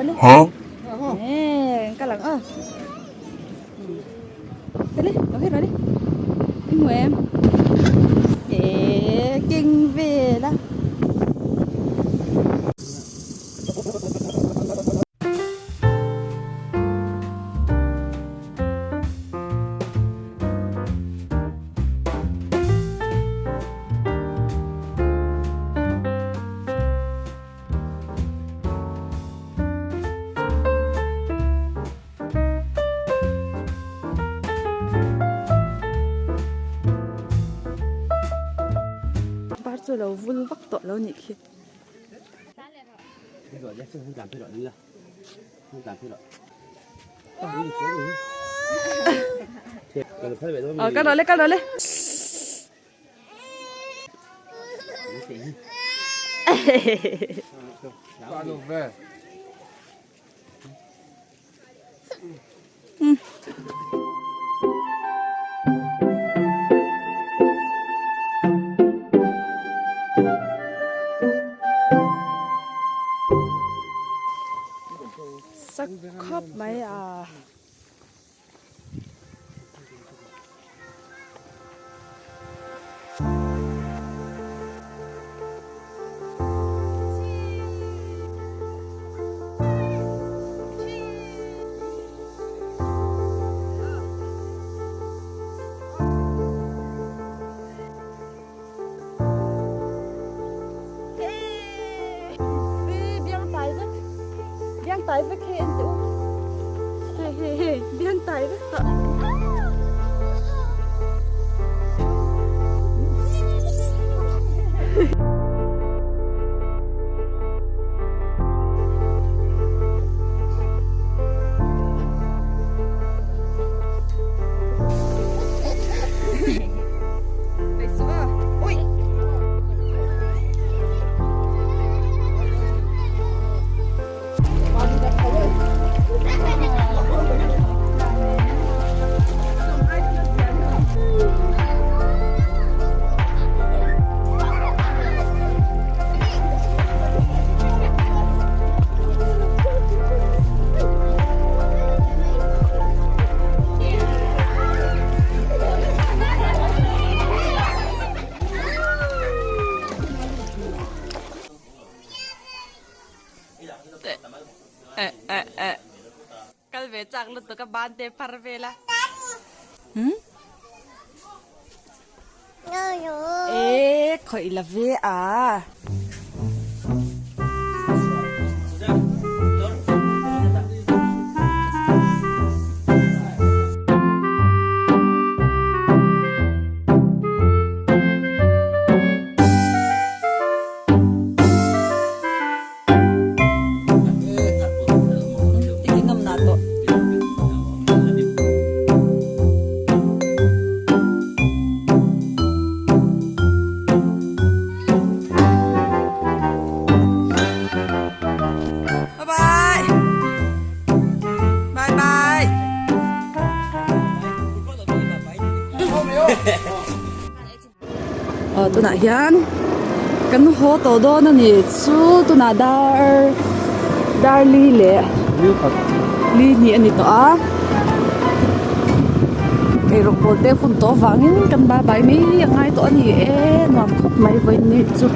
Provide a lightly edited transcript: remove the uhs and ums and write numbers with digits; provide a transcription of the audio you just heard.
le eh kal ang aw le lo hi le i hmu em eh keng vel a. Par chu lo vul vak tawh lo nih khi. Ờ, kal rawh le kal rawh le. Sak khawp mai a. Biang tai vek hi en teh u hei hei hei biang tai vek tawh. Kal ve chak lutuk a ban te phar vel a. Hmm? E khawih la ve a. Bye bye. Bye bye. Aw tunah hian kan haw tawh dawn a ni chu tunah dar dar li leh li hnih a ni tawh a eirawng bawl te hun tawh avangin kan bye bye mai a ngai tawh a ni e nuam khawp mai vawiin ni chu.